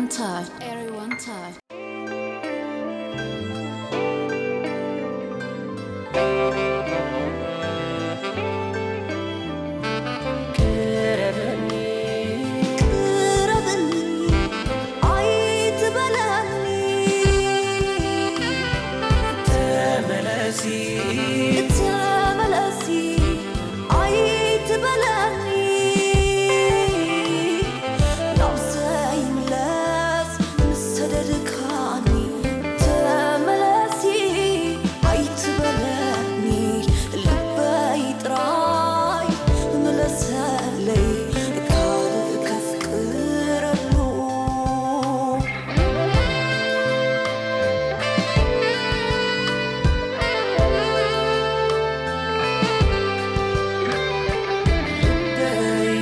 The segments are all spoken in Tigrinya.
Touch. Everyone touch. ቅረበኒ፣ ቅረበኒ፣ ኣይትበለኒ። ተመለሲ፣ ተመለሲ፣ ኣይትበለኒ። ናብ ዘይምለስ ምስ ሰደድካኒ። ተመለሲ ኣይትበለኒ፣ ልበይ ጥራይ ምለሰለይ፣ ካልእ ከፍቅረሉ። ልበይ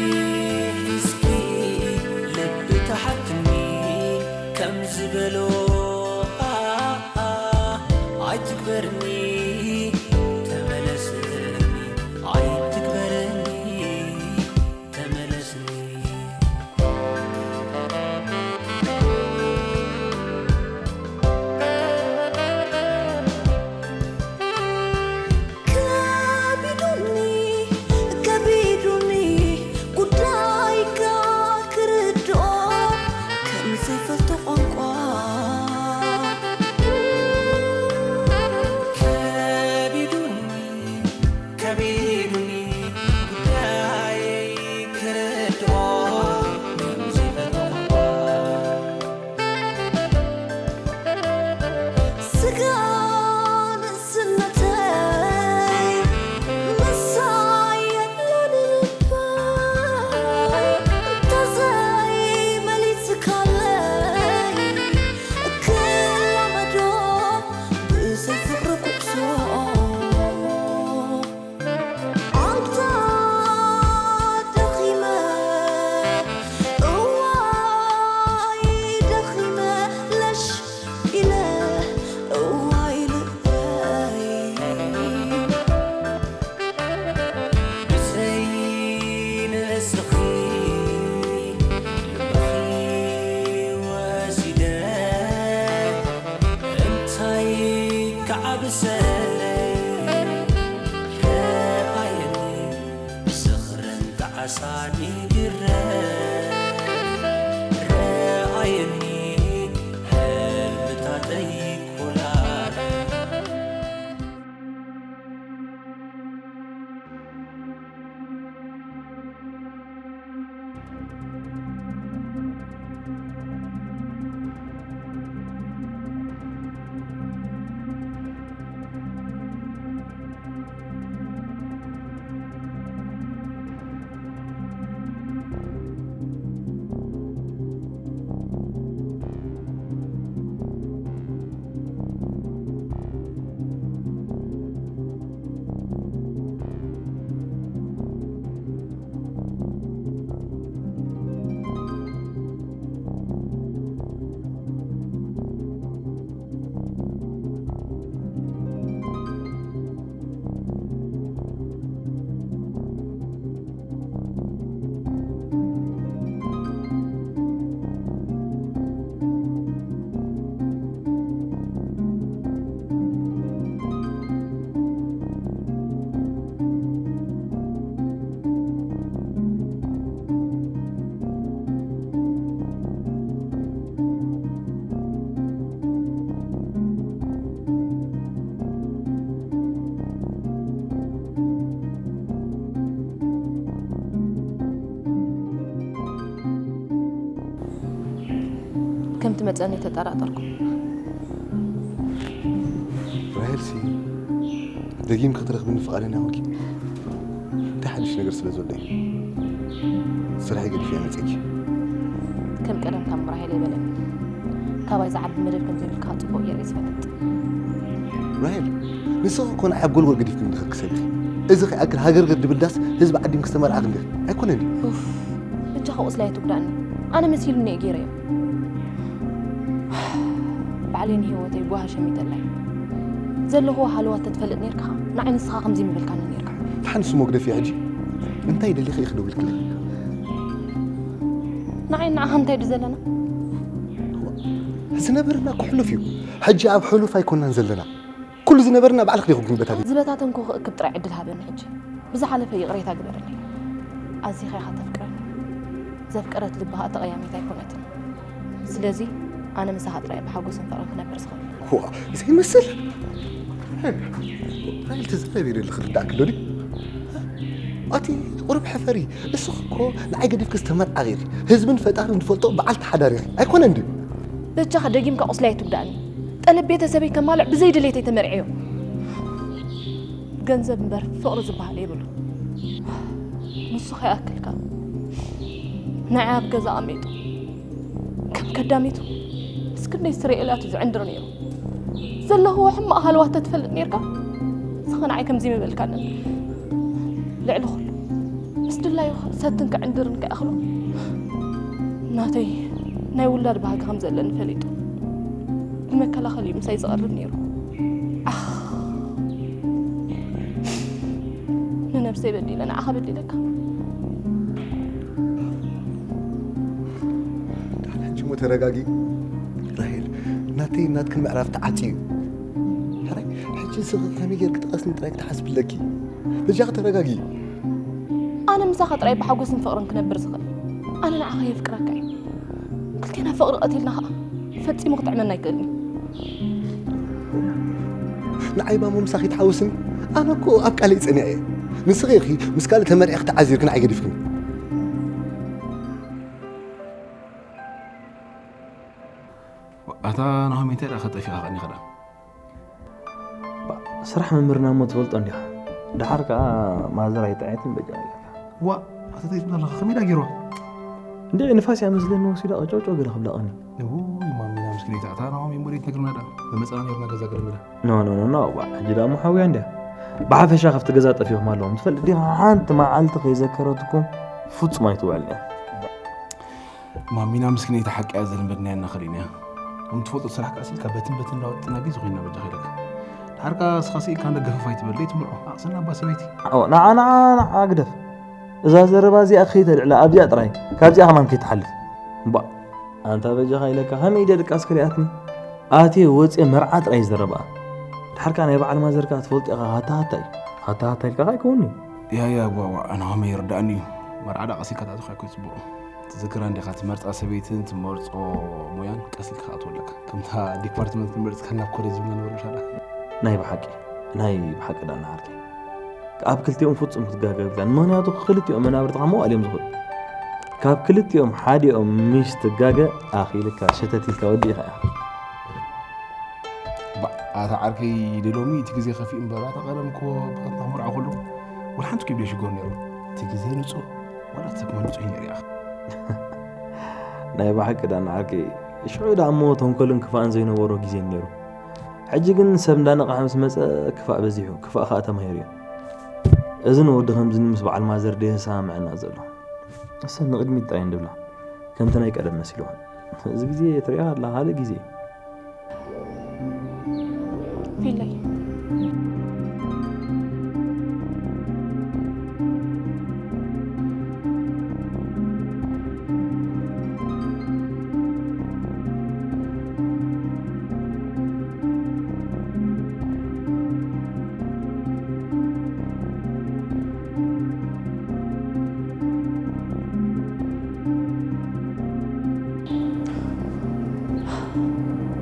እስኪ ልቢ ተሓትኒ ከም ዝበሎ፣ ኣ፣ ኣ፣ ኣይትግበርኒ፣ ተመለስኒ፣ ኣይትግበርኒ፣ ተመለስኒ። ከቢዱኒ፣ ከቢዱኒ ጉዳይካ ክርድኦ ከም ዘይፈልጦ ቋንቋ። ከቢዱኒ፣ ከቢዱኒ ጉዳየይ ክርድኦ ከም ዘይፈልጦ ቋንቋ። ስጋ ንእስነተይ ምሳይ የለን ልበይ፣ እንተዘይመሊስካለይ ክላመዶ ብዘይ ፍቕሪ ኩዕሶ። ኣንታ ደኺመ፣ እዋይ ደኺመ፣ ለሽ ኢለ፣ እዋይ ልበይ። ብዘይ ንስኺ ልብኺ ወሲደ፣ እንታይ ክዓብሰለይ? ረኣየኒ ብዝኽርን ጣዕሳን ይግረም። ረኣየኒ ህልምታተይ ኮላር። ከም ትመጸኒ ተጠራጠርኩ። ራሄልሲ፣ ደጊም ክትረኽብኒ ፍቓደኛ ኮንኪ? እንታይ ሓድሽ ነገር ስለ ዘሎ እዩ? ስራሐይ ገዲፈ እየ መጺእኪ። ከም ቀደምካ እሞ ራሄል ኣይበለኒ። ካባይ ዝዓቢ መደብ ከም ዘይብልካ ጽቡቕ ገይረ እየ ዝፈልጥ። ራሄል፣ ንስኺ እኮ ንዓይ ኣብ ጎልጎል ገዲፍክኒ ዝኸድኪ ሰብ ኢኺ። እዚ ከይኣክል ሃገርገር ድብል ዳስ ህዝቢ ዓዲምኪ ዝተመርዓኺ እንዲኺ። ኣይኮነን ድዩ? ኡፍ፣ በጃኻ ቁስለይ ኣይትጉዳእኒ። ኣነ መሲሉኒ እየ ገይረዮ። ባዕለይ ንህይወተይ ጓሂ ሸሚተላ እየ። ዘለኹዎ ሃለዋት ተትፈልጥ ነይርካ፣ ንዓይ ንስኻ ከምዚ ምበልካኒ ነይርካ። ደሓን እሱ መግደፊ ሕጂ እንታይ ደሊኺ ኢኺ ደዊልክለይ? ንዓይ ንዓኻ እንታይ ድዩ ዘለና? ዝነበረና እኮ ሕሉፍ እዩ። ሕጂ ኣብ ሕሉፍ ኣይኮናን ዘለና። ኩሉ ዝነበረና ባዕልኽ ዲኹም ክንበታተን? ዝበታተንኩ ክእክብ ጥራይ ዕድል ሃበኒ። ሕጂ ብዝሓለፈ ይቕሬታ ግበረለይ። ኣዚኻ ኢኻ ተፍቅረኒ። ዘፍቀረት ልቢ ኸኣ ተቐያሚት ኣይኮነትን። ስለዚ ኣነ ምሳኻ ጥራይ ብሓጎስን ፍቕርን ክነብር ዝኽእል። ዋ፣ ዘይመስል። ራይል፣ ትዛረብ የለ ክርዳእኪ ዶ ድዩ? ኣቲ ቁሩብ ሕፈሪ። እስኺ እኮ ንዓይ ገዲፍኪ ዝተመርዓኺ ኢኺ። ህዝብን ፈጣርን ዝፈልጦ በዓልቲ ሓዳር ኢኺ። ኣይኮነን ድዩ? በጃኻ ደጊምካ ቁስለይ ኣይትጉዳእኒ። ጠለብ ቤተሰበይ ከማልእ ብዘይ ድሌተይ ተመርዕዮ። ገንዘብ እምበር ፍቕሪ ዝበሃል የብሉ። ንሱ ከይኣክልካ ንዓይ ኣብ ገዛ ኣቐሚጡ ከም ከዳሚቱ ምስ ክንደይ ስርኤላት እዩ ዝዕንድር ነይሩ። ዘለኽዎ ሕማቕ ሃለዋት ተትፈልጥ ነይርካ፣ እስኻ ንዓይ ከምዚ ምበልካንን። ልዕሊ ኩሉ ምስ ድላዩ ክሰትን ክዕንድርን ከይኣኽሎ ናተይ ናይ ውላድ ባህጊ ከም ዘለኒ ፈሊጡ ብመከላኸሊ እዩ ምሳይ ዝቐርብ ነይሩ። ኣኽ፣ ንነብሰይ በዲለ ንዓኻ በዲለካ። ሕጂ እሞ ተረጋጊ ራሄል፣ ናተይ ናትክን ምዕራፍ ተዓጽዩ እዩ። ሕራይ፣ ሕጂ እስኺ ከመይ ጌርኪ ትቐስኒ ጥራይ ክትሓስቢ ኣለኪ። በጃኺ ተረጋጊ። ኣነ ምሳኻ ጥራይ ብሓጎስን ፍቕርን ክነብር ዝኽእል ኣነ ንዓኻ የፍቅረካ እየ። ክልቴና ፍቕሪ ቀቲልና ኸኣ ፈጺሙ ክጥዕመና ኣይክእልን እዩ። ንዓይ ባሞ ምሳኺ ትሓውስኒ? ኣነ እኮ ኣብ ቃለይ ጸኒዐ እየ። ንስኺ ኢኺ ምስ ካልእ ተመርዒኺ ተዓዚርኪ ንዓይ ገዲፍክኒ። ኣታ ናሆም፣ እንታይ ደኣ ከጠፊኻ ቀኒኻ ደኣ? ስራሕ መምህርና እሞ ትፈልጦ እንዲኻ። ደሓር ከኣ ማዘር ኣይጥዕየትን በጃ ኢላታ። ዋ፣ ኣታ እንታይ ትብል ኣለኻ? ከመይ ደኣ ገይርዋ? እንዴ፣ ንፋስ እያ መስለኒ ወሲዳ ቀጨውጨው ገለ ክብላ ቀኒ። እውይ፣ ማሚና ምስኪነይቲ፣ ኣታ ናሆም እሞ ደይ ትነግርና ደኣ? መመጻና ነይርና ገዛ ገለ ሚላ። ኖ፣ ኖ፣ ኖ፣ ኖ፣ ዋ፣ ሕጂ ደኣ እሞ ሓውያ እንድያ። ብሓፈሻ ካብቲ ገዛ ጠፊእኹም ኣለኹም። ትፈልጥ ዲኻ፣ ሓንቲ መዓልቲ ከይዘከረትኩም ፍጹም ኣይትውዕልን እያ። ማሚና ምስኪነይቲ ሓቂ እያ፣ ዘልመድናያ እናኸሊና እያ። ከም ትፈልጦ ስራሕ ከኣ ሲልካ በትን በትን እንዳወጥና ግዜ ኮይና በጃ ከይለካ። ድሓር ከኣ እስኻ ስኢልካ እንደ ገፈፍ ኣይትበል፣ ደይ ትምርዖ። ኣቕስና እባ ሰበይቲ። ዓዎ፣ ንዓ፣ ንዓ፣ ንዓ ግደፍ። እዛ ዘረባ እዚኣ ከይተልዕላ ኣብዚኣ ጥራይ፣ ካብዚኣ ከማን ከይትሓልፍ። እምቧእ፣ ኣንታ በጃኻ ኢለካ፣ ከመይ ኢለ ድቃስ ክሪኣትኒ? ኣትየ ወፅየ መርዓ ጥራይ ዘረባኣ። ድሓር ከኣ ናይ በዓል ማዘር ከኣ ትፈልጦ ኢኻ፣ ሃታ ሃታ እዩ። ሃታ ሃታ ኢልካ ከኣ ኣይከውን'ዩ። ያ፣ ያ፣ ዋ፣ ዋ፣ ኣነ ከመይ ይርድኣኒ እዩ። መርዓ ደኣ ቀስ ኢልካ ተኣትኻ እኮ እዩ ጽቡቕ። ትዝክራ እንዲኻ፣ ትመርጻ ሰበይትን ትመርጾ ሞያን ቀስ ኢልካ ክትኣትዎ ኣለካ። ከምታ ዲፓርትመንት ንመርጽካ ናብ ኮሌጅ ዝብልና ነበሩ ሻላ። ናይ ብሓቂ፣ ናይ ብሓቂ ዳና ዓርከይ። ኣብ ክልቲኦም ፍጹም ክትጋገ የብልካን። ምኽንያቱ ክልቲኦም መናብርትኻ መዋእል እዮም ዝኽእሉ። ካብ ክልቲኦም ሓዲኦም ምሽ ትጋገ ኣኺልካ ሸተት ኢልካ ወዲእኻ ኢኻ። ባ-፣ ኣታ ዓርከይ፣ ሎሚ እቲ ግዜ ከፊኡ እምበር፣ ኣታ ቀደም እኮ ብኸንታ ክምርዖ ከሎ፣ ወላ ሓንቲ እኮ ይብለይ ሽገር ነይሩ። እቲ ግዜ ንጹህ፣ ዋላ እቲ ሰብ ንጹህ እዩ ነይሩ፣ ያኽ። ናይ ብሓቂ ዳና ዓርከይ፣ ሽዑ ደኣ እሞ ተንኮልን ክፋእን ዘይነበሮ ግዜ ነይሩ። ሕጂ ግን ሰብ እንዳነቕሐ ምስ መጸ፣ ክፋእ በዚሑ፣ ክፋእ ከኣ ተማሂሩ እዩ። እዝን ወዲ ከምዝን ምስ በዓል ማዘር ደየሳ ምዕና ዘሎ። እሰን ንቕድሚት ጥራይ እንድብላ፣ ከምቲ ናይ ቀደም መሲልወን። እዚ ግዜ ትሪኣ ኣላ፣ ካልእ ግዜ። ፊለይ።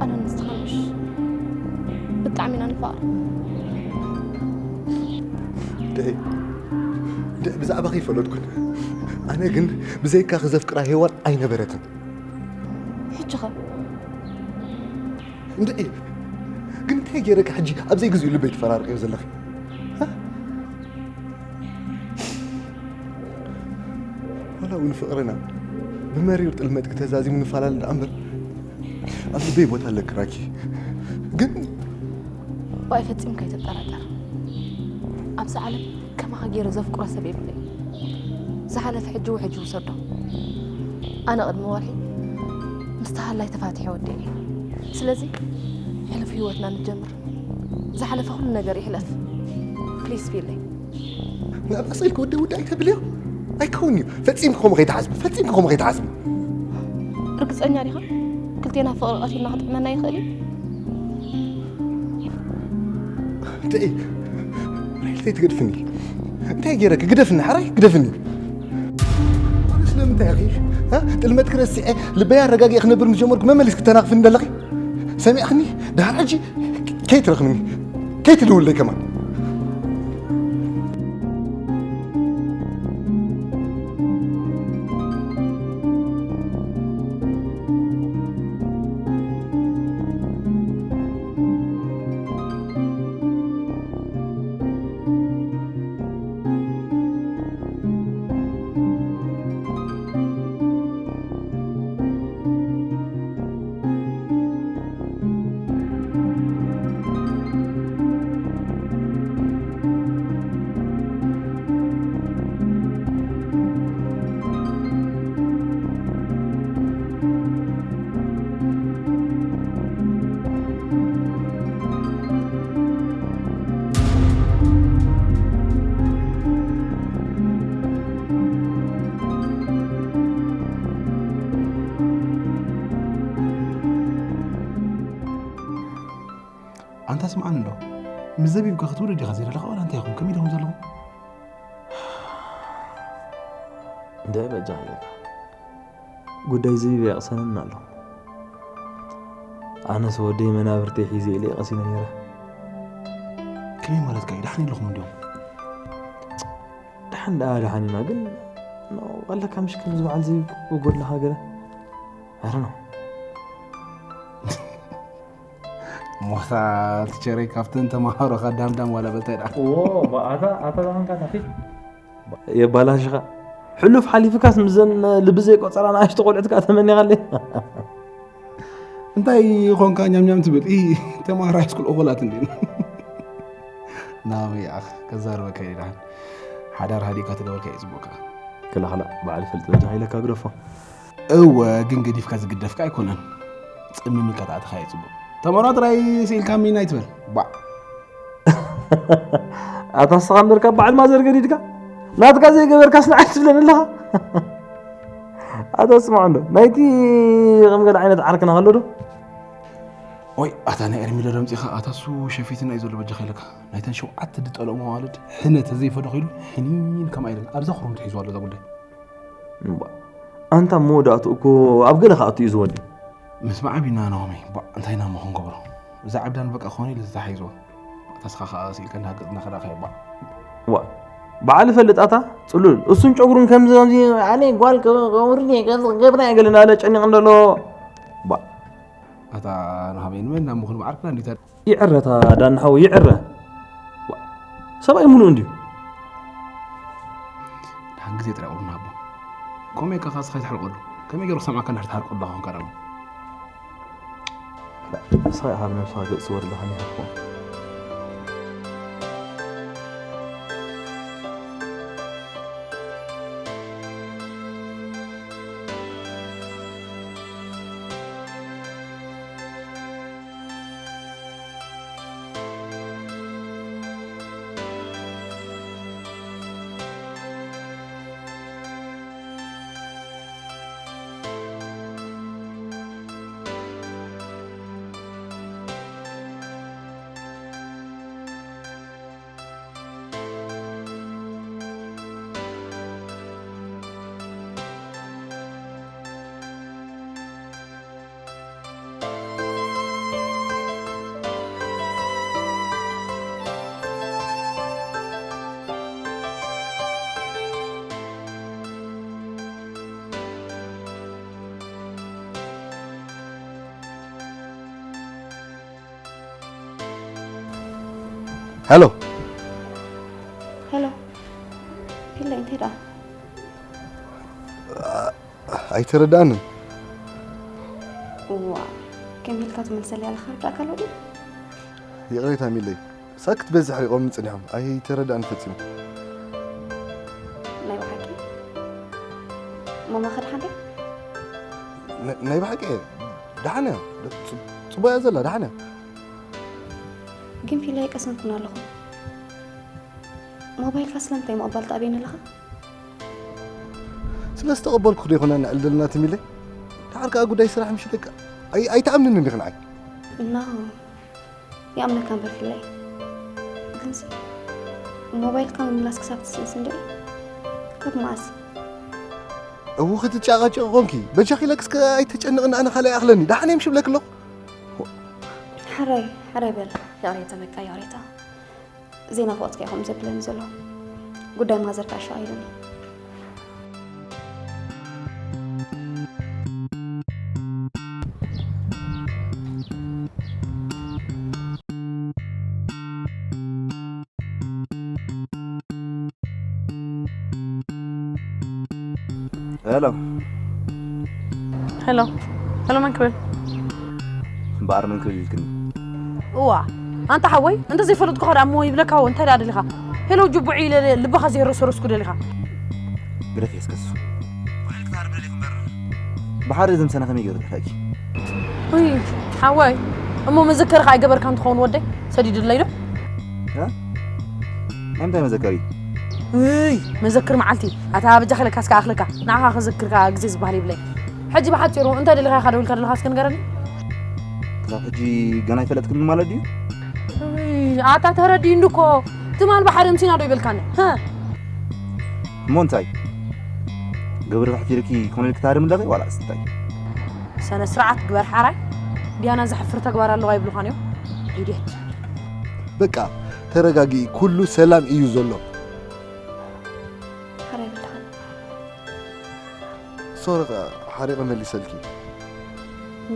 ኣነ ንስኻ ምሽ ብጣዕሚ ኢና ንፋቐር። ድዒ፣ ድዒ ብዛዕባኺ ይፈለጥኩን። ኣነ ግን ብዘይካኺ ዘፍቅራ ሄዋን ኣይነበረትን። ሕጂ ኸ? እንድዒ፣ ግን እንታይ ገይረካ ሕጂ ኣብ ዘይግዚኡ ልበይ ትፈራርቕዮ ዘለኺ? ሃ? ዋላ እውን ፍቕርና ብመሪር ጥልመት ተዛዚሙ ንፈላለ ደኣ እምበር፣ ኣብ ልበይ ቦታ ኣለኪ ራኪ። ግን ዋይ፣ ፈጺምካ ኣይትጠራጠር። ኣብዚ ዓለም ከማኻ ገይረ ዘፍቅሮ ሰብ የብለይ። ዝሓለፈ ሕጂ ውሕጂ ውሰዶ። ኣነ ቅድሚ ወርሒ ምስ ተሃላይ ተፋቲሐ ወዲኤ። ስለዚ ሕሉፍ ህይወትና ንጀምር። ዝሓለፈ ኩሉ ነገር ይሕለፍ። ፕሊስ ፊለይ። ንኣባሰ ኢልኪ ወደይ ውዳእ ኣይተብልዮ። ኣይከውን እዩ። ፈጺምኪ ከምኡ ከይትሓስቢ። ፈጺምኪ ከምኡ ከይትሓስቢ። ርግጸኛ ዲኻ? ክልቴና ፍቕሪ ቀቲልና ክጥዕመና ይኽእል እዩ? እንታይ? እንታይ ትገድፍኒ? እንታይ ገይረኪ? ግደፍኒ፣ ሓራይ ግደፍኒ። ስለምንታይ ኢኺ? እ? ጥልመትኪ ረሲዐ፣ ልበይ ኣረጋጊዐ ክነብር ምስ ጀመርኩ መመሊስ ክተናኽፍኒ ዘለኺ? ሰሚዕኽኒ? ደሓር ሕጂ ከይትረኽብኒ፣ ከይትድውለይ ከማን። ኣንታ ስምዓኒ እንዶ፣ ምስ ዘቢብ ከ ክትውልድ ኢኻ ዘይደለኻ ዋላ እንታይ ኢኹም? ከመይ ኢኹም ዘለኹም? እንደ በጃ ኢለካ። ጉዳይ ዝቢብ የቕሰነኒ ኣሎ። ኣነስ ወደይ መናብርተይ ሒዘ ኢለ ቀሲነ ነይረ። ከመይ ማለትካ እዩ? ደሓን የለኹም እንዲዮም? ደሓን ደኣ ደሓን ኢና፣ ግን ኖ፣ ኣለካ ምሽ ከምዚ በዓል ዝቢብ ክጎድለኻ ገለ። ኣረ ኖ። ሞታ ትቸረይ ካብተን ተማሃሮኻ ዳምዳም ዋላ በልታይ ደኣ። ዎ፣ ኣታ፣ ኣታ ደኣ ኾንካ ናፊ። የባላሽኻ። ሕሉፍ ሓሊፍካስ ምስዘን ልቢ ዘይቆጸራ ንኣሽቱ ቆልዑት ከኣ ተመኒኻለይ። እንታይ ኾንካ ኛምኛም ትብል? ኢ፣ ተማሃሮ ሃይስኩል እኹላት እንዴ? ናበይ ኣኽ፣ ከዛርበካ ኢለ ደሓን። ሓዳር ሃዲእካ ተገበርካ እዩ ጽቡቕ ከኣ። ክላ፣ ክላ፣ በዓል ፈልጥ በጃኻ ኢለካ ግደፎ። እወ፣ ግን ገዲፍካ ዝግደፍካ ኣይኮነን። ጽምም ኢልካ ተኣተኻ እዩ ጽቡቕ። ተመሮ ጥራይ ስኢልካ ሚን ኣይትበል። ባዕ። ኣታ ንስኻ እምበርካ በዓል ማዘር ገዲድካ? ናትካ ዘይገበርካስ ንዓይ ትብለኒ ኣለኻ? ኣታ ስማዕ እንዶ፣ ናይቲ ከም ገለ ዓይነት ዓርክና ከሎ ዶ? ኦይ፣ ኣታ ናይ ኤርሚለ ደምጺኻ፣ ኣታ እሱ ሸፊትና እዩ ዘሎ በጃኻ ኢለካ። ናይተን ሸውዓተ ድጠለሙ ኣዋልድ ሕነ ተዘይፈዶ ኺሉ ሕኒን ከማ ኢለን ኣብዛ ክሩም ትሒዝዋ ኣሎ እዛ ጉዳይ። እምባ፣ ኣንታ መወዳእትኡ እኮ ኣብ ገለ ክኣቱ እዩ ዝወዲ። ምስ መዓቢና ናሆመይ፣ ባ፣ እንታይ ኢና እሞ ክንገብሮ? እዛ ዓብዳን በቃ ክኾነ ኢሉ ዝተታሒዝዋ። ተስኻ ከኣ ስኢልካ እንዳሃገጽ እናኸዳእካ እባ። ዋ፣ በዓል ይፈልጥ ኣታ ጽሉል። እሱን ጨጉሩን ከምዚ፣ ከምዚ፣ ኣነ ጓል ከ-፣ ከውርድ እየ፣ ከምዚ ክገብራ እየ ገለ እናበለ ጨኒቕ እንደሎ። ባ። ኣታ ናሆመይ፣ ንመን ናብ ምኹን መዓርክና እንዲታ? ይዕረ እታ ዳና ሓወይ፣ ይዕረ። ዋ፣ ሰብኣይ ሙሉእ እንድዩ። ደሓን ግዜ ጥራይ ቁሩብ ንሃቦ። ከምኡ ኢልካ ኻስ ኸይትሕርቀሉ። ከመይ ገይሩ ክሰምዓካ እንድሕር ትሓርቆ ኣለኻ ኾንካ ደኣ? ንስኻ ኢኻ ብነብስኻ ገጽ ስወር ኣለኻ፣ ንሃቦ። ሄሎ። ሄሎ። ፊለይ፣ እንታይ ደኣ? ኣይተረድኣንን። እዋ፣ ከመይ ኢልካ ትመልሰለይ ኣለኻ? ርዳእካ ኣሎ ድዩ? ይቕሬታ ሚለይ፣ ሳክት በዚ ሓሪቖምን ጸኒሖም። ኣይተረድኣን ፈጺሙ። ናይ ብሓቂ? ማማ ከ ደሓን ድያ? ን-፣ ናይ ብሓቂ እየ። ደሓን እያ። ጽ-፣ ጽቡቕ እያ ዘላ፣ ደሓን እያ። ግን ፊለይ ኣይቀሰንኩን ኣለኹ። ሞባይልካ ስለምንታይ ምቕባል ትኣብየኒ ኣለኻ? ስለ ዝተቐበልኩ ዶ ይኾና ንዕል ዘለና ትም ኢለ? ደሓር ከኣ ጉዳይ ስራሕ ምሽ ደቃ። ኣይ ኣይትኣምንን እንዲኺ ንዓይ። እና ይኣምነካ እምበር ፊለይ ግንሲ ሞባይልካ ምምላስ ክሳብ ትስእንስ እንዶ ካብ መዓስ እው ክትጫቃጨቂ ኮንኪ በጃኺ ለክስከ ኣይተጨንቕን ኣነ ካልኣይ ኣኽለኒ ደሓን እዮም ሽብለክ ኣለኹ። ሓራይ ሓራይ በል ይቕሬታ በቃ ይቕሬታ ዘይናፍቆትካ ኢኹም ዘብለኒ ዘሎ ጉዳይ ማዘርካ ኣሻቒሉኒ ሄሎ ሄሎ ሄሎ መን ክብል እምበኣር መን ክብል ኢልክኒ እዋ ኣንታ ሓወይ እንተ ዘይፈለጥኩኻ ደኣ እሞ ይብለካ ዎ እንታይ ደኣ ደሊኻ ሄሎ ጅቡዒ ኢለ ልብኻ ዘይረሰረስኩ ደሊኻ ግደፍ የስከሱ ብሓይል ክታርብ ደሊኹ እምበር ብሓደ ዘምሰና ከመይ ገይሩ ጠፋእኪ ውይ ሓወይ እሞ መዘከርኻ ኣይገበርካን ትኸውን ወደይ ሰዲድለይ ዶ እ? ናይ ምንታይ መዘከሪ ውይ መዘክር መዓልቲ ኣታ በጃ ክለካስ ከኣኽለካ ንዓኻ ከዘክርካ ግዜ ዝበሃል ይብለይ ሕጂ ብሓፂሩ እንታይ ደሊኻ ኢኻ ደው ኢልካ ዘለኻ እስከ ንገረኒ ክሳብ ሕጂ ገና ኣይፈለጥክኒ ማለት ድዩ ውይ፣ ኣታ ተረዲእኒ እኮ ትማል ብሓደ ምሲና ዶ ይበልካኒ ሀ እሞ እንታይ ግብሪ ክሕፊርኪ ኮነ ኢልኪ ታርም ኣለኺ ዋላስ እንታይ ሰነ ስርዓት ግበር ሓራይ ዲያና ዘሕፍር ተግባር ኣለዋ ይብሉኻን እዮም ኢድየት በቃ ተረጋጊ ኩሉ ሰላም እዩ ዘሎ። ሓራይ በልኻን ሶሪ ከኣ ሓሪቐ መሊሰልኪ።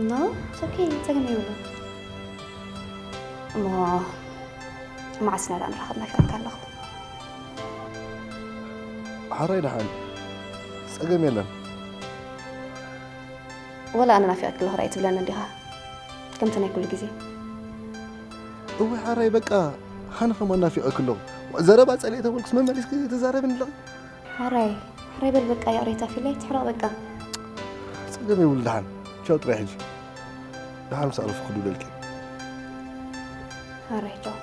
No, it's okay. ጸገም የብሉን። እሞ መዓስ ኢና ደኣ ንራኸብ ናፊቐካ ኣለኹ። ሓራይ ደሓን ጸገም የለን። ወላ ኣነ ናፊቐክ ኣለኹ ራይ ትብለኒ እንዲኻ ከምቲ ናይ ኩሉ ግዜ። እወ ሓራይ በቃ ሃነ ከማን ናፊቐክ ኣለኹ። ዘረባ ጸሊኤ ተበልኩስ መመሊስኪ ትዛረብን ኣለኺ። ሓራይ ሓራይ በል በቃ ይቕሬታ ፊለይ ትሕረቕ በቃ። ጸገም የብሉ ደሓን ቻው ጥራይ ሕጂ። ደሓን ምስ ኣረፍኩ ክድውለልኪ። ሓራይ ቻው።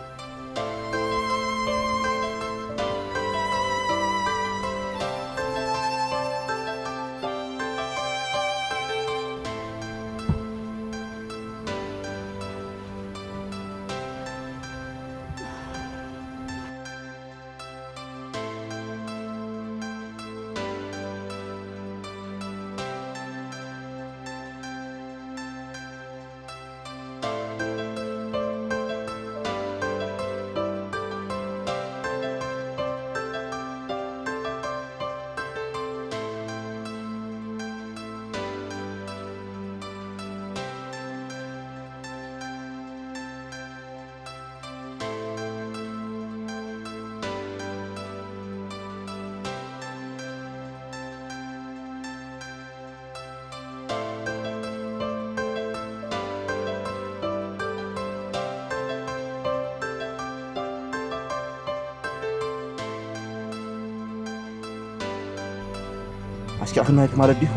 ኣስኪዕክና ኢልክ ማለት ድዩ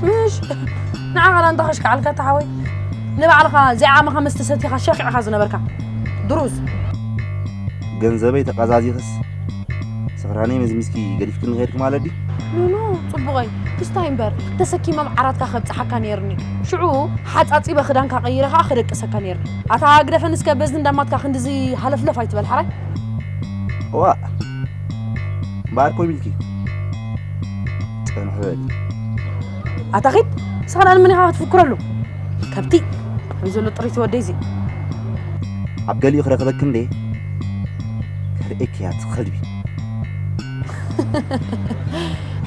ምሽ ንዓኻ ዳንታ ከሽከዓልካ ተሓወይ ንባዕልኻ ዘይዓመኻ መስተ ሰቲኻ ሸኺዕኻ ዝነበርካ ድሩዝ ገንዘበይ ተቐዛዚኽስ ስኽራነይ መዝሚዝኪ ገዲፍክኒ ከይድክ ማለት ድዩ ኖኖ ጽቡቐይ ክስታይ እምበር ተሰኪመ ኣብ ዓራትካ ከብጽሓካ ነይርኒ ሽዑ ሓጻጺበ ክዳንካ ቀይረ ከኣ ክደቅሰካ ነይርኒ ኣታ ግደፈን እስከ በዚ እንዳማትካ ክንድዚ ሃለፍለፍ ኣይትበል ሓራይ እዋ እምበኣር ኮይ ቢልኪ ጽንሕ በሊ ኣታ ኺድ ንስኻ ደኣ ንመን ኢኻ ክትፍክረሉ ከብቲ ኣበይ ዘሎ ጥሪት ወደይ እዚ ኣብ ገሊኡ ክረኽበኪ እንዴ ከርእየኪ እያ ትኸልቢ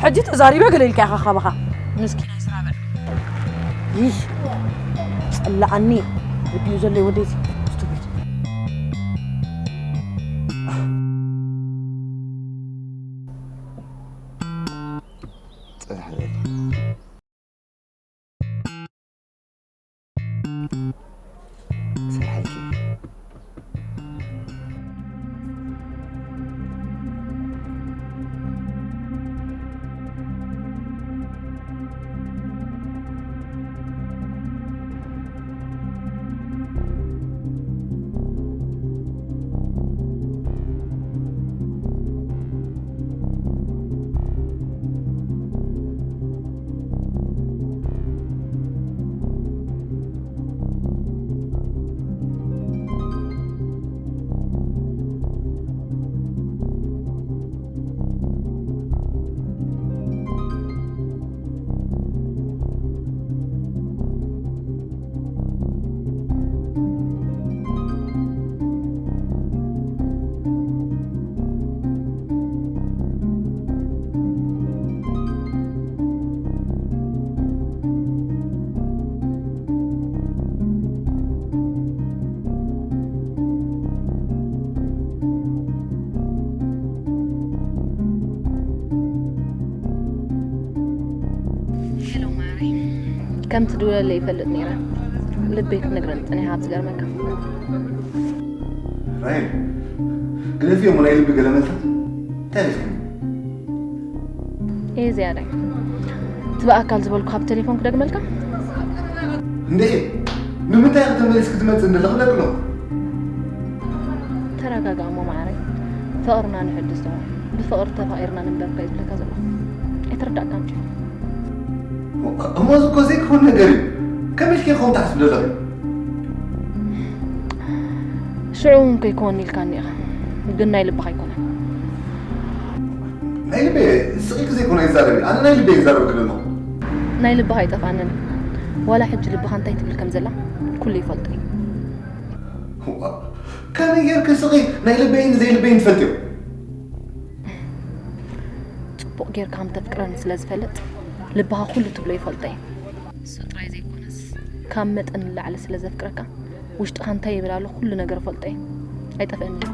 ሕጂ ተዛሪበ ገለ ኢልካ ኢኻ ካባኻ ምስኪናይ ስራበል ይሽ ጸላኣኒ ወዲኡ ዘሎ ወደይ እዚ ስቱፒድ ጽንሕ በሊ ከም ትድውለለይ ይፈልጥ ነይረ። ልበይ ክትነግረኒ ጸኒሓ ኣብ ዝገርመካ። ራሄል፣ ግደፍዮ እሞ ናይ ልቢ ገለመልታ እንታይ ኢልክኒ? እየ ዝያዳይ እቲ ብኣካል ዝበልኩ ኣብ ቴሌፎን ክደግመልካ። እንዴ፣ ንምንታይ ክትመልስ ክትመጽእ እንደለኽለክ ኣለኹ? ተረጋጋ እሞ ማዕረይ፣ ፍቕርና ንሕድሶ፣ ብፍቕሪ ተፋቒርና ንንበር እኮ እየ ዝብለካ ዘለኹ። ኣይተረዳእካን ዲዩ? እሞ እዚ እኮ ዘይክውን ነገር እዩ። ከመይ ኢልኪ ከምኡ ትሓስቢ ዘለኺ? ሽዑ እውን ከይከወኒ ኢልካኒ ኢኻ፣ ግን ናይ ልብኻ ኣይኮነን። ናይ ልበይ ስቕ ኢልኪ ዘይኮነ ኣይዛረቢ፣ ኣነ ናይ ልበይ ይዛረበኪ ዘለኹ። ናይ ልብኻ ኣይጠፍኣንን። ዋላ ሕጂ ልብኻ እንታይ ትብል ከም ዘላ ኩሉ ይፈልጦ እዩ። ከመይ ጌርኪ ስቕ ኢልኪ ናይ ልበይን ዘይልበይን ትፈልጥዮ? ጽቡቕ ጌርካ ከም ተፍቅረኒ ስለ ዝፈልጥ ልብኻ ኩሉ ትብሎ ይፈልጦ እዩ። እሱ ጥራይ ዘይኮነስ ካብ መጠን ንላዕሊ ስለ ዘፍቅረካ ውሽጥኻ እንታይ ይብል ኣሎ ኩሉ ነገር እፈልጦ እየ። ኣይጠፍኣንን እዩ።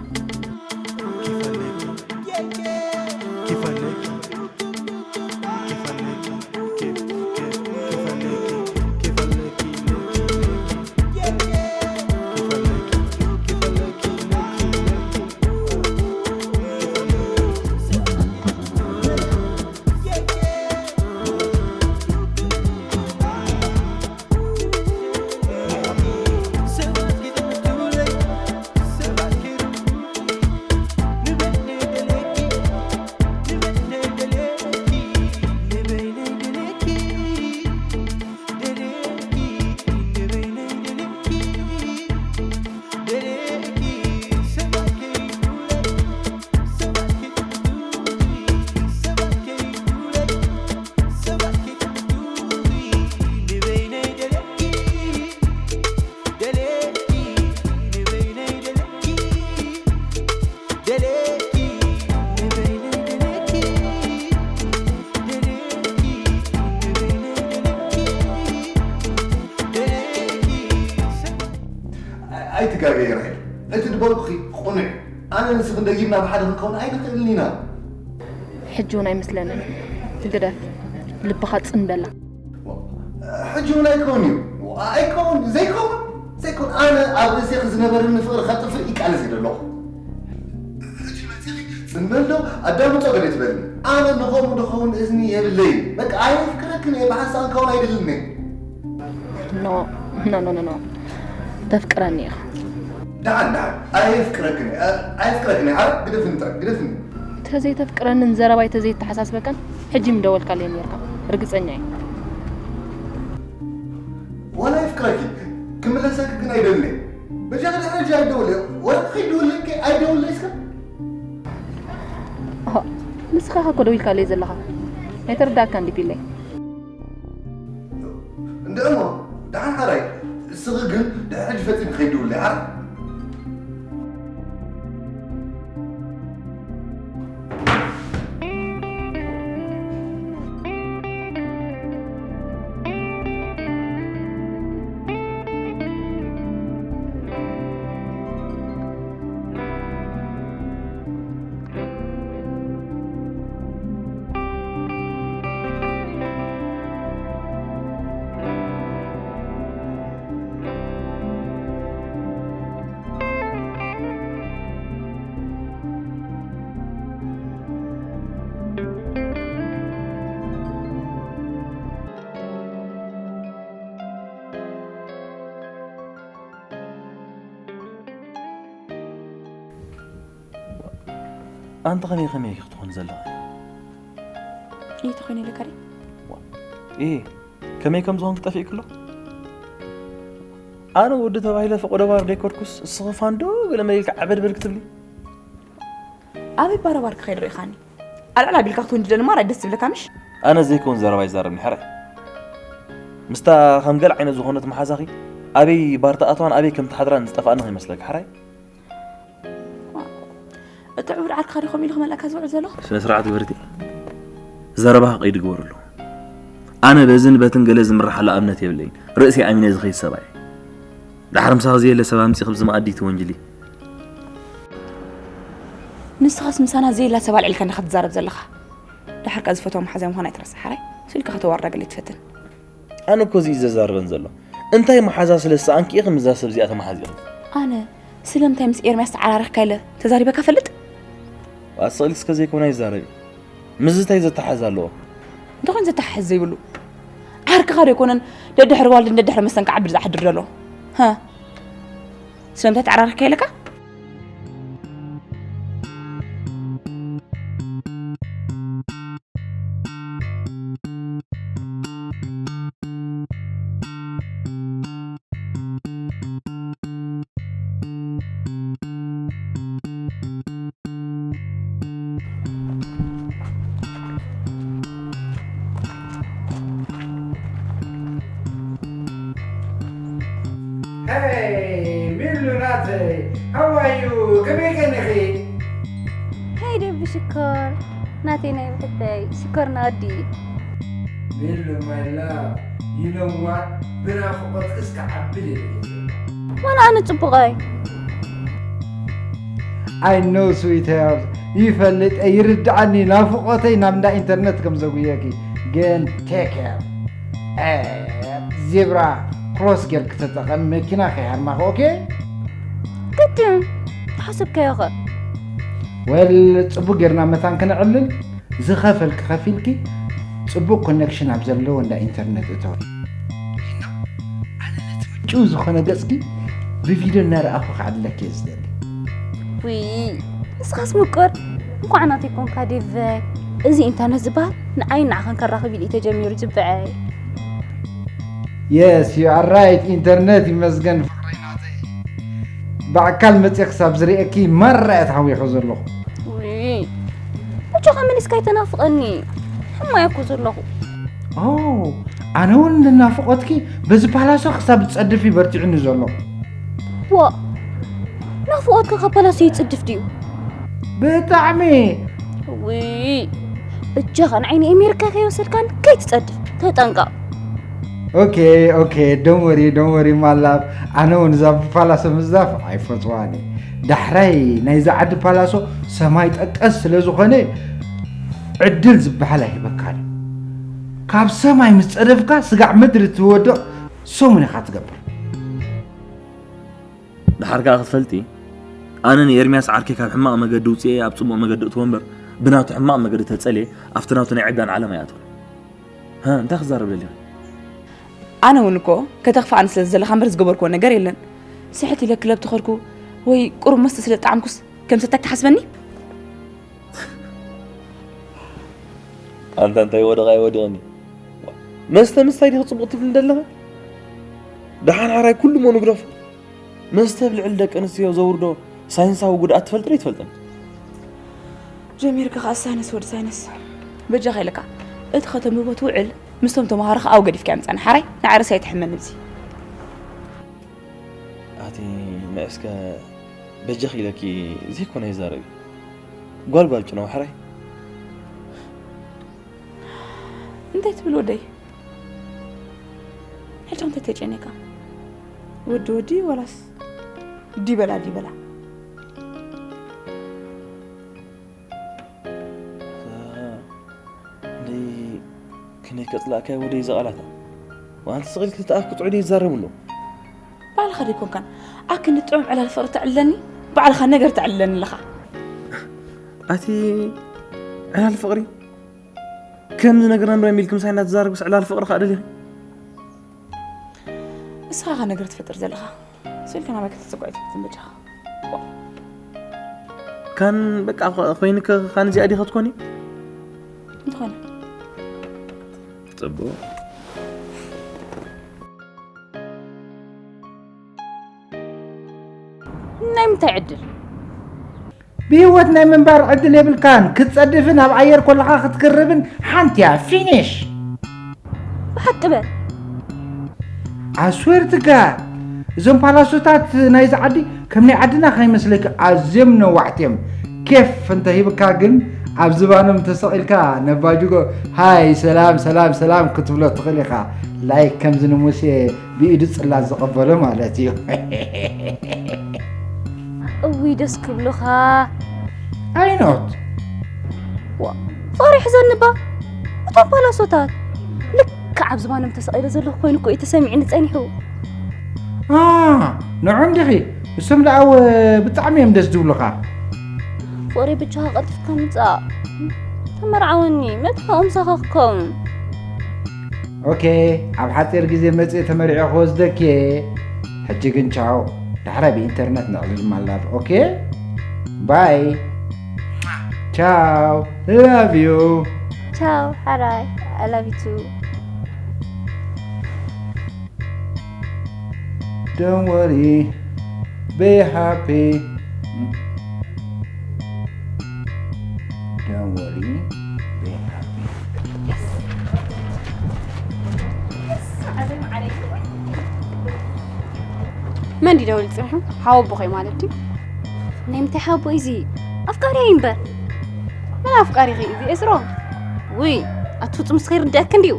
ኣይትጋገ ራሄል፣ እቲ ዝበልኩኺ ቁኑዕ እዩ። ኣነ ንስኽን ደጊምና ብሓደ ክንከውን ኣይንኽእልን ኢና። ሕጂ እውን ኣይመስለንን። ግደፍ፣ ልብኻ ጽን በላ። ሕጂ እውን ኣይከውን እዩ። ኣይከውን፣ ዘይከውን፣ ዘይከውን። ኣነ ኣብ ርእሴኺ ዝነበረኒ ፍቕሪ ከጥፍእ ይቃለስ እየ ዘለኹ። ሕጂ መጺኺ ጽን በል ዶ ኣዳምጾ ገለ ትበልኒ። ኣነ ንኸምኡ ድኸውን እዝኒ የብለይን። በቃ ኣየፍቅረክን እየ፣ ብሓንሳእ ክኸውን ኣይደልን እየ። ኖ፣ ኖ፣ ኖ፣ ኖ፣ ኖ። ተፍቅረኒ ኢኻ። ደሓን፣ ደሓን። ኣየፍቅረክን እየ፣ ኣየፍቅረክን እየ። ዓረ፣ ግደፍኒ ጥራይ፣ ግደፍኒ። ተዘይተፍቅረንን ዘረባይ ተዘይተሓሳስበካን ሕጂ ምደወልካለይ ነይርካ። ርግጸኛ እየ። ዋላ የፍቅረኪ፣ ክምለሰኪ ግን ኣይደልን እየ። በጃኺ ድሕሪ ሕጂ ኣይደውል እየ። ወላ ከይደውለኪ ኣይደውለይ እስከ። ኦ፣ ንስኻ እኮ ደው ኢልካለይ ዘለኻ። ኣይተረዳእካን ድዩ ፊለይ? እንድዒ እሞ፣ ደሓን ሓራይ፣ እስኺ ግን ድሕሪ ሕጂ ፈጺምኪ ከይትድውልለይ፣ ሓራይ። ኣንቲ ከመይ ከመይ ኢኺ ክትኾኒ ዘለኺ? እየ ተኾይነ ኢለካ ድየ? ዋ፣ እየ ከመይ ከም ዝኾንኪ ጠፊእኪ ኣሎ? ኣነ ወዲ ተባሂለ ፈቆዶ ባር ደይኮድኩስ እስኺ ፋንዶ ገለ መለ ኢልኪ ዓበድበድ ክትብሊ? ኣበይ ባረባር ክኸይድ ርኢኻኒ? ኣልዕል ኣቢልካ ክትውንጅለኒ ማራ ደስ ዝብለካ ምሽ? ኣነ ዘይከውን ዘረባ ይዛረብኒ ሕራይ። ምስታ ከም ገለ ዓይነት ዝኾነት መሓዛኺ ኣበይ ባር ትኣትዋን ኣበይ ከም ትሓድራን ዝጠፍኣኒ ከይመስለኪ ሕራይ። እቲ ዕቡድ ዓርክኻ ድዩ ከምኡ ኢሉ ክመልኣካ ዝውዕል ዘሎ? ስነ ስርዓት ግበርቲ። ዘረባኺ ቀይዲ ግበርሉ። ኣነ በዝን በትን ገለ ዝምራሕ ኣሎ እምነት የብለይን። ርእሰይ ኣሚነ ዝኸይድ ሰብኣይ። ድሓር ምሳኺ ዘየለ ሰብ ኣምጺኺ ብዚ መኣዲ ትወንጅሊ። ንስኻስ ምሳና ዘየላ ሰብ ኣልዒልካ እንዲኻ ትዛረብ ዘለኻ። ድሓር ከኣ ዝፈትዋ መሓዛይ ምዃና ኣይትረስዕ ሓራይ። ስኢልካ ከተዋርዳ ገለ ትፈትን። ኣነ እኮ እዚ እዩ ዘዛርበን ዘሎ። እንታይ መሓዛ ስለ ዝሰኣንኪ ኢኺ ምስዛ ሰብ እዚኣ ተመሓዚኺ? ኣነ ስለምንታይ ምስ ኤርምያስ ተዓራረኽካ ኢለ ተዛሪበካ ፈልጥ? ኣስቕልኪ እስከ ዘይኮነ ይዛረቢ። ምስዚ እንታይ ዘተሓዝ ኣለዎ? እንተኾይኑ ዘተሓዝ ዘይብሉ። ዓርክኻ ዶ ኣይኮነን ደድሕሪ ዋልድን ደድሕሪ መስተን ክዓብድ ዝሓድር ዘሎ? ሃ? ስለምንታይ ተዓራረኽካ ኢለካ? Hey, ሚሉ ናተይ፣ how are you? ከመይ ቀኒኺ? Hey ደቢ ሽኮር ናተይ ናይ ብሕተይ ሽኮር ናወዲ ሚሉ my love, you know what? ብናፍቖትክስ ክዓብድ እየ ደልየ ዘለኹ። ዋላ ኣነ ጽቡቕ ኣይ I know sweetheart፣ ይፈልጥ እየ፣ ይርድኣኒ ናፍቖተይ ናብ እንዳ ኢንተርነት ከም ዘጉየኪ። ግን take care። ዜብራ ክሮስ ጌርኪ ተጠቐሚ፣ መኪና ከይሃርማኺ። ኦኬ? ግድን ተሓሰብካዮ ኸ ወል ጽቡቅ ጌርና መታን ክነዕልል። ዝኸፈልኪ ከፊልኪ ጽቡቅ ኮኔክሽን ኣብ ዘለዎ እንዳ ኢንተርነት እተዊ። ኣነ ነቲ ምጭው ዝኾነ ገጽኪ ብቪድዮ እናረኣኹ ክዓልለኪ እየ ዝደሊ። ውይ ንስኻስ ምቁር እንኳዕ ናተይ ኮንካ ዴቨይ። እዚ ኢንተርነት ዝበሃል ንዓይን ንዓኻን ከራኽብ ኢሉ እዩ ተጀሚሩ ጽብዐይ። Yes, you are right። ኢንተርነት ይመስገን ፍቕረይ ናተይ። ብኣካል መፅየ ክሳብ ዝርእየኪ ማራ እየ ተሃዊኸ ዘለኹ። ውይ በጃኻ መሊስካ ኣይተናፍቐኒ። ሕማይ እኮ ዘለኹ። ኦ ኣነ እውን ንናፍቖትኪ በዚ ፓላሶ ክሳብ ዝፀድፍ እዩ በርቲዑኒ ዘሎ። ዋ ናፍቖትካ ካብ ፓላሶ ይፅድፍ ድዩ? ብጣዕሚ ውይ በጃኻ ንዓይኒ ኣሜሪካ ከይወሰድካን ከይትፀድፍ ተጠንቀቕ። ኦኬ ኦኬ don't worry don't worry my love። ኣነ እውን እዛ ብፓላሶ ምዝዳፍ ኣይፈትዋን እየ። ዳሕራይ ናይዛ ዓዲ ፓላሶ ሰማይ ጠቀስ ስለ ዝኾነ ዕድል ዝበሃል ኣይህበካን እዩ። ካብ ሰማይ ምስ ፀደፍካ ስጋዕ ምድሪ ትወድቕ ሰሙን ኢኻ ትገብር። ደሓር ከኣ ክትፈልጢ ኣነ ንኤርምያስ ዓርከይ ካብ ሕማቕ መገዲ ውፅኤ ኣብ ፅቡቕ መገዲ እትዎ እምበር ብናቱ ሕማቕ መገዲ ተፀልየ ኣብቲ ናቱ ናይ ዕብዳን ዓለም ኣይኣትኹን። ሃ እንታይ ክዛረብ ደሊኻ? ኣነ እውን እኮ ከተኽፍኣኒ ስለ ዝደለኻ እምበር ዝገበርክዎ ነገር የለን። ስሕት ኢለ ክለብ ተኸድኩ ወይ ቁሩብ መስተ ስለ ዝጠዓምኩስ ከም ሰታክ ትሓስበኒ? ኣንታ እንታይ ወደቓ ኣይወደቕኒ። መስተ ምስታይ ዲኺ ጽቡቕ ትብሊ ዘለኺ? ደሓን ሓራይ ኩሉ እሞ ንግደፎ። መስተ ኣብ ልዕሊ ደቂ ኣንስትዮ ዘውርዶ ሳይንሳዊ ጉድኣት ትፈልጢ ዶ ኣይትፈልጥን? ጀሚርካ ከዓ ሳይነስ ወዲ ሳይነስ። በጃኻ ኢለካ እቲ ከተንብቦ ትውዕል ምስቶም ተምሃሮኻ ኣብኡ ገዲፍካዮም ጸንሕ ሓራይ ንዓይ ርእሰይ ኣይትሕመኒ ብዚ። ኣቲ ንዕስከ በጃኺ ኢለኪ ዘይኮነ ይዛረቢ ጓል ጓል ጭነው ሕራይ እንታይ ትብል ወደይ? ሕጂ እንታይ ተጨኒካ? ወዲ ወዲ ወላስ ዲበላ ዲበላ? እንደ ክንደይ ከጽላእካዮ ወደይ ዘቓላታ ዋንቲ ስቕል ክልተኣፍ ክትዑ ይዛረብሉ ባልኻ ደይኮንካን ኣክንዲ ጥዑም ዕላል ፍቕሪ ተዕልለኒ ባዕልኻ ነገር ተዕልለኒ ኣለኻ። ኣቲ ዕላል ፍቕሪ ከምዚ ነገርና እንዶ ሚልኪ ምሳይ እናተዛረብኩስ ዕላል ፍቕሪ ከዓ ደሊኺ? ንስኻ ኢኻ ነገር ትፈጥር ዘለኻ። ስኢልካ ናባይ ከተጸጉዕ ኣይትፈትን በጃኻ። ካን በቃ ኮይንከ ካን እዚኣ ዲኻ ትኮኒ? እንተኾነ ጽቡቕ። ናይ ምንታይ ዕድል? ብህይወት ናይ ምንባር ዕድል የብልካን። ክትጸድፍን ኣብ ኣየር ኮለኻ ክትክርብን ሓንቲ እያ። ፊኒሽ። ብሓቂ በል። ኣስዌር ትጋር እዞም ፓላሶታት ናይዚ ዓዲ ከም ናይ ዓድና ከይመስለኪ ኣዝዮም ነዋሕቲ እዮም። ኬፍ እንተሂብካ ግን ኣብ ዝባኖም ተሰቒልካ ነባጅጎ ሃይ ሰላም ሰላም ሰላም ክትብሎ ትኽእል ኢኻ። ላይክ ከምዚ ንሙሴ ብኢዱ ጽላት ዝቐበሎ ማለት እዩ። እውይ ደስ ክብሉኻ። ኣይኖት ፍቕሪ ሕዘኒ እባ እቶም ፓላሶታት ልክዕ ልክዕ ኣብ ዝባኖም ተሰቒለ ዘለኹ ኮይኑ እኮ እዩ ተሰሚዑኒ ጸኒሑ። ኣ፣ ንዖም ዲኺ? እሶም ደኣ ብጣዕሚ እዮም ደስ ዝብሉኻ። ፍቕሪ ብቻ ቀልጢፍካ ምጻእ። ተመርዓወኒ፣ መታወም ሳኻ ክከውን። ኦኬ፣ ኣብ ሓጺር ግዜ መጽእ ተመሪዖ ክወስደኪ እየ። ሕጂ ግን ቻው። ዳሕራይ ብኢንተርነት ነዕልል ማላብ። ኦኬ? ባይ። ቻው። ላቭ ዩ። ቻው፣ ሓራይ። I love you too. Don't worry. Be happy. Don't worry. Be happy. መን ድዩ ደውሉ ጸኒሑ? ሓወቦኸይ ማለት ድዩ? ናይ ምንታይ ሓቦ እዩ እዚ? ኣፍቃሪ እዩ እምበር። መን ኣፍቃሪኺ እዩ እዚ? ኤስሮ? ውይ፣ ኣቲ ፍጹም ንስኺ ይርድኣኪ እንድዩ።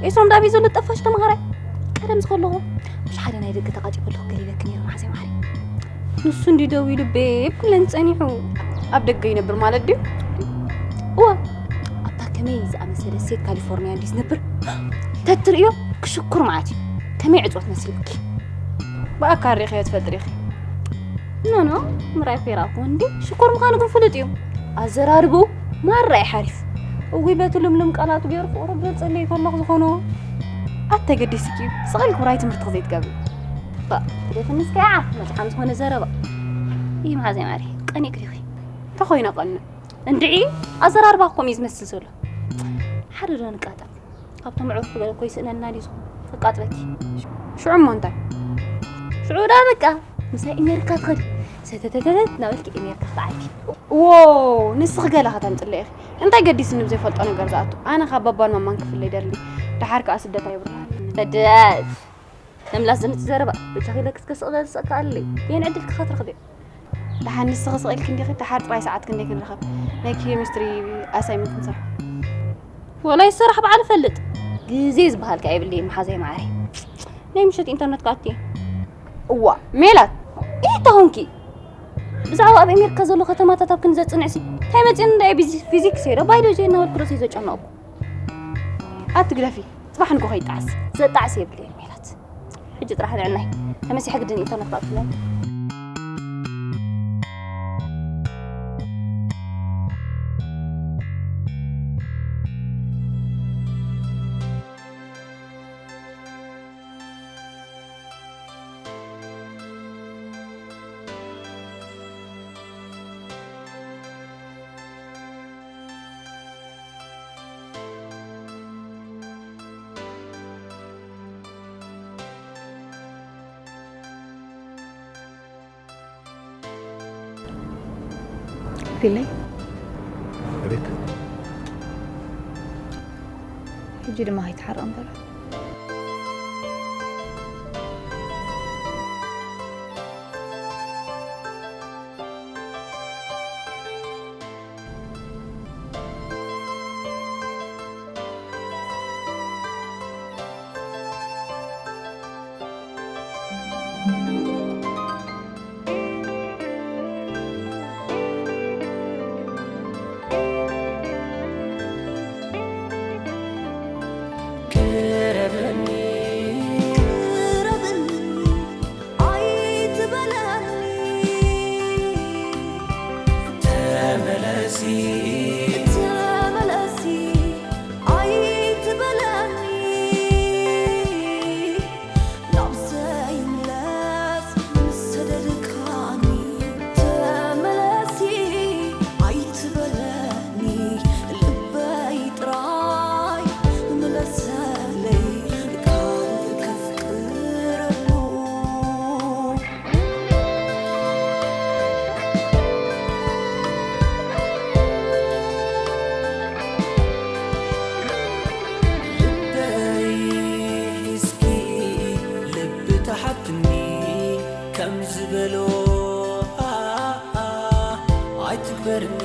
ኤስሮ እንዳ ቤት ዘሎ ጠፋሽ ተማሃራይ። ቀደም ዝኸለኹ፣ ምሽ ሓደ ናይ ደገ ተቓጢበ ኣለኹ ገለ ኢለኪ ነይረ መሓዘይ ማዓረይ። ንሱ እንድዩ ደዊሉ ቤብ ክብለኒ ጸኒሑ። ኣብ ደገ ይነብር ማለት ድዩ? እወ። ኣብታ ከመይ ዝኣመሰለ ሴት ካሊፎርኒያ እንድዩ ዝነብር? ተትርእዮ ክሽኩር መዓት እዩ። ከመይ ዕጽወት መሲሉኪ? ብኣካል ርኢኽዮ ትፈልጢ ዲኺ? ኖ፣ ኖ፣ ምርኣይ እኮ ይረኣኹ እንዴ። ሽኮር ምዃኑ ግን ፍሉጥ እዩ። ኣዘራርብኡ ማራ እዩ ሓሪፍ። እውይ፣ በቲ ልምልም ቃላቱ ገይሩ ፍቕሩ ክገልጸለይ ከሎ ዝኾኖ። ኣተገዲስኪ እዩ። ስቕ ኢልኪ ውራይ ትምህርትኺ ዘይትገብሪ። ባ፣ ግደፍኒ እስከ፣ ዓፍ፣ መጥሓን ዝኾነ ዘረባ። ይህ መሓዘይ ማሪ፣ ቀኒእኪ ዲኺ? እንታይ ኮይነ ቀንእ? እንድዒ፣ ኣዘራርባ ከምኡ እዩ ዝመስል ዘሎ። ሓደ ዶ ንቃጣ? ካብቶም ኣዕሩኽ ገለ እኮ ይስእነልና ድዩ ዝኾነ? ከቃጥለኪ። ሽዑ እሞ እንታይ? ሽዑ ደኣ በቃ፣ ምሳይ ኤሜሪካ ትኸዲ። ሰተተተተት እናበልኪ ኤሜሪካ ክትዓርፊ። ዎ፣ ንስኺ ገለ ከተምጽለይ ኢኺ። እንታይ ገዲስኒ ብዘይፈልጦ ነገር ዝኣቱ? ኣነ ካብ ባባን ማማን ክፍለ ይደሊ። ደሓር ከኣ ስደት ኣይብርሃን። ስደት! ነምላስ ዝምጽእ ዘረባ። ብቻ ኺለኪ እስከ ስቕ በሊ፣ ስቕ ከኣለይ። የን ዕድልኪ ኸትረኽብዮ? ደሓን ንስኺ ስቕ ኢልኪ እንዲኺ፣ ደሓር ጥራይ ሰዓት ክንደይ ክንራኸብ? ናይ ኬሚስትሪ ኣሳይመንት ክንሰርሖ። ወላ ይሰራሕ በዓል እፈልጥ። ግዜ ዝበሃል ከኣ የብለይን መሓዘይ መዓረይ። ናይ ምሸት ኢንተርነት ከኣ ኣትየ። እዋ፣ ሜላት፣ እንታይ ኾንኪ? ብዛዕባ ኣብ ኣሜሪካ ዘሎ ከተማታት ኣብ ክንዲ ዘጽንዕሲ፣ እንታይ መጺኡኒ እንዳ ፊዚ-፣ ፊዚክስ እየ ዶ ባዮሎጂ እየ እናበልኩ ርእሰይ ዘጨነቕኩ። ኣቲ ግደፊ፣ ጽባሕ ንግሆ ይጣዓስ። ዘጣዕስ የብለይን ሜላት። ሕጂ ጥራሕ ንዕናይ ተመሲሐ ግድን ኢንተርነት ክኣቱ ኣለኒ። ፊለይ፣ ኣቤት። ሕጂ ድማ ከይትሓርቕ እምበር። ቅረብኒ፣ ቅረብኒ፣ ኣይትበለኒ። ተመለሲ፣ ተመለሲ፣ ኣይትበለኒ። ናብ ዘይምለስ ምስ ሰደድካኒ። ተመለሲ፣ ኣይትበለኒ፣ ልበይ ጥራይ ምለሰለይ፣ ካብ ከፍቅረሉ። ልበይ ሒዝኪ ልቢ ተሓትኒ ከም ዝበሎ፣ ኣ፣ ኣ፣ ኣይትግበርኒ